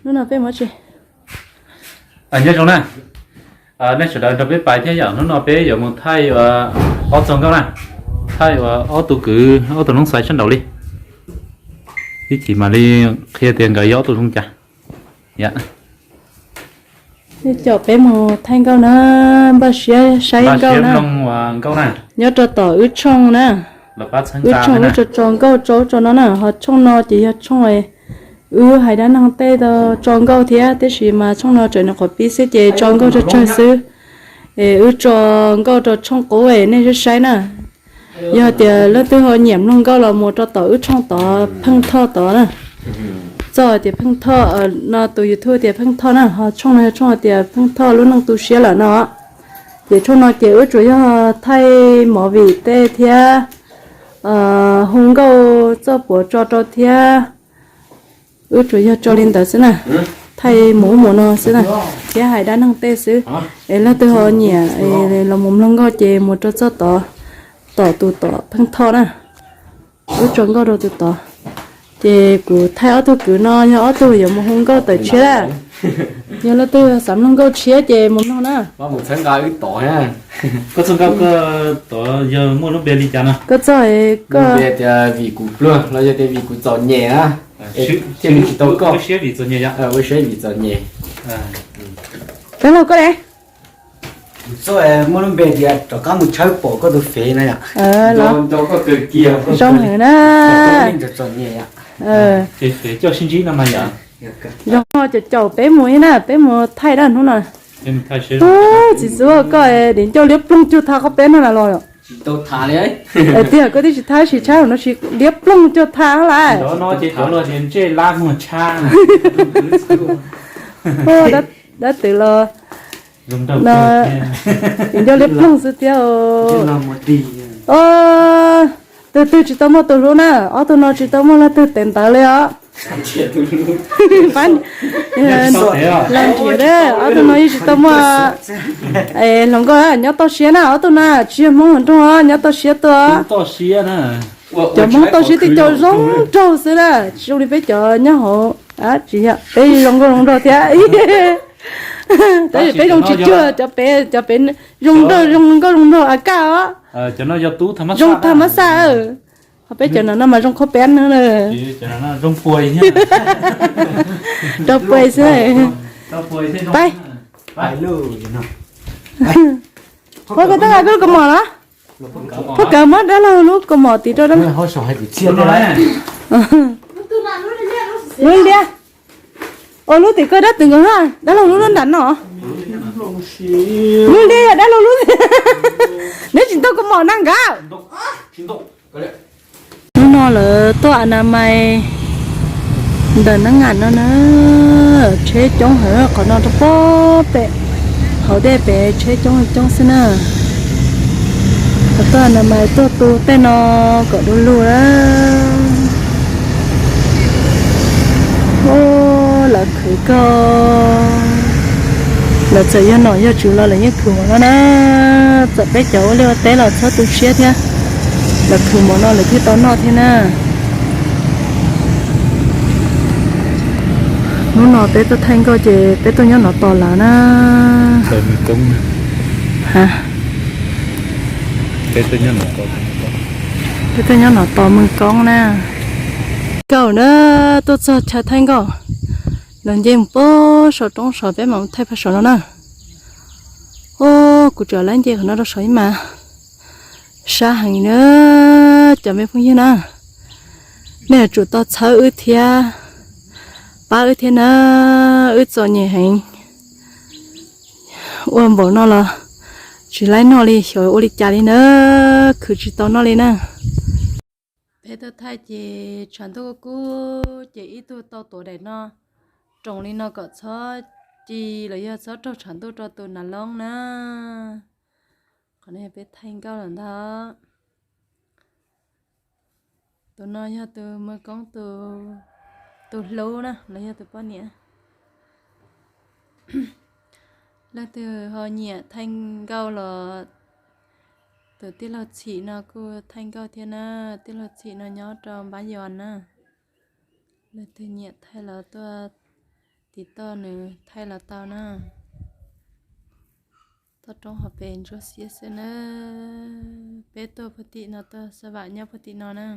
Hnub no peb mus tsi? Nyob zoo na, nej sawv daws nrog peb pais thiab yom. Hnub no peb yuav mus thaij ua ob txoj nkauj na, thaij ua ob tug kwv ob tug noob xaiv sab nraud li. Ib chim mam li qhia tias nkawd yog ob tug zoo cas. Caum peb mus thaij nkauj na, npaj siab saib nkauj na. Nyob rau tom wb tshooj na, wb tshooj wb tso tso nkauj tso ub tso no na, ho tshooj no ces yog tshooj wb hais dab neeg tej tso nkauj thiab, tiam sis mas tshooj no tseem nws qhuav pib xwb ces tso nkauj tsawg tsawg xwb. Es wb tso nkauj rau tshooj qub es nej saib saib na. Yog tias leej twg ho nyiam mloog nkauj los mus rau tom wb tshooj tod Pheej Thoj tod na. Txoj tias Pheej Thoj no, tus YouTube tias Pheej Thoj na, ho tshooj no yog tshooj tias Pheej Thoj lub neej tu siab lawm no. Ces tshooj no ces wb tsuas yog thaij movie tej thiab hu nkauj txoj puav tso rau thiab. Wb tsuas yog tso li ntawd xwb na, thaij mus ub mus no xwb na, thiab hais dab neeg tej xwb. Es leej twg ho nyiam los mus mloog nkauj ces mus rau txoj tod, tom tus tom Pheej Thoj na. Wb tso nkauj rau tus tod. Ces kuv thaij ob tug kwv no yog ob tug yuav mus hu nkauj tawm tshiab. Yog leej twg xav mloog nkauj tshiab ces mus mloog na. Koj txoj nkauj koj tod yog muaj lub npe li cas no? Koj txoj, koj tias vim kuv pluag los yog tias vim kuv txom nyem na, thiaj li tsis tau koj. Ua siab vim txom nyem. Dab laug koj le? Kuv txoj muaj lub npe tias rov qab mus tshawb pom koj tus fev no yom. Nco koj kawg kiag. Zoo heev na. Txom nyem yom. Ces fev coj sib ntsib no mas yom. Zoo no caum caum peb mus na, peb mus thaij dab hnub no. Txiv txub koj dim ncauj liab ploog cuag tha qhov peb no los los. Tiag koj twb tsis thaij sis tshab no sis liab ploog cuag tha lawm. Ntsej lab muag tshab. Dab twv los dim ncauj liab ploog xwb thiab. Twg twg tsis tau muaj tus hlub na, ob tug no tsis tau muaj leej twg tes ntawd li os. Los nrhiav, ob tug no yeej tsis tau muaj. Hluas nkauj nyob toj siab na, ob tug na tsis yog Hmoob hluas nraug, nyob toj siab tuaj. Cov Hmoob toj siab tej cov zoo nraug xwb na, tsis zoo li peb cov nyob hauv. Tsis yog, peb zoo nkauj zoo nraug thiab. Tab sis peb zoo tsis cuag cov pem, cov pem zoo nraug zoo nkauj zoo nraug a kaj os. Zoo tag mab xaj. Ho peb cov no no mas zoo qhuab pev na. Rau puas xwb. Pais. Ua koj twb nqa koj lub kaus mom los? Phoj kawg muab dab laug lub kaus mom tiv rau dab laug. Lub liab. Ua lub tim koj dab twv nkaus na, dab laug lub lub nram no. Lub liab yog dab laug lub. Neb tsis tau kaus mom na nkawd. Hnub no lawv tuaj a na mais ntawm neeb ngam no na, tsheb coob heev qhov no rau pob pem, hauv dej pem tsheb coob coob xwb na. Lawv tuaj a na mais tuaj tu tej no kom du lug na. Lawv khwv kawg, lawv txawm yog nom yog tswv los lawv yeej khwv mov no na. Txawm peb cov ua liaj ua teb los txhob tu siab thiab, lawv khwv mov no lawv thiaj tau noj thiab na. Hnub no peb tuaj thaij nkauj ces peb tuaj nyob no tos lawv na. Peb tuaj nyob no tos Mws Koob na. Nkauj na, tuaj txog chaw thaij nkauj, lawv nce mus puag saum roob saud, peb mam mus thaij puag saum no na. Ub, kuv tseem lab nce qhov no rau saud ib mas. Sab heev na, cov me phooj ywg na, nej yuav tsum tau txhawb wb thiab, pab wb thiab na, wb txom nyem heev. Ua npaum no los tsis laib noj li, xyov ua li cas li na, khwv tsis tau noj li na. Peb tuaj thaij ces tshav ntuj kub kub ces ib tug tau tuav daim no roos li no kom txhob ci los yog txhob raug tshav ntuj rau tus nas loob na. Qhov no yog peb thaij nkauj lawm ntag. Tus no yog tus Mws Koob tus hlub na los yog tus poj niam. Leej twg ho nyiam thaij nkauj los tus tij laug Txhim no kuj thaij nkauj thiab na. Tij laug Txhim no nyob rau Npab Yos na. Leej twg nyiam thaij los tuaj Tim toj nws thaij los tau na. Toj roob hauv pes ntsuab xiab xwb na. Peb tuaj puag tim no, tuaj xab vam nyob puag tim no na.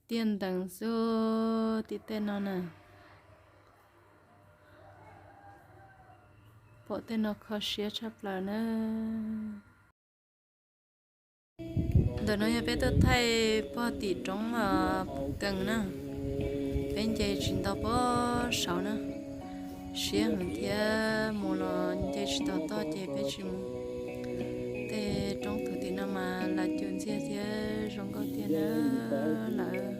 Tiaj ntees xwb tim tej no na. Pom tej no kho siab tshaj plaws na. Ntawm no yog peb tuaj thaij puag tim roob Kees na. Peb nce tsis nto pob saud na. Siab heev thiab mus los nce tsis tau toj ces peb tsis mus. Tej roob tus tim no mas lawv cug ntxiag thiab zoo nkauj tiag na lawm.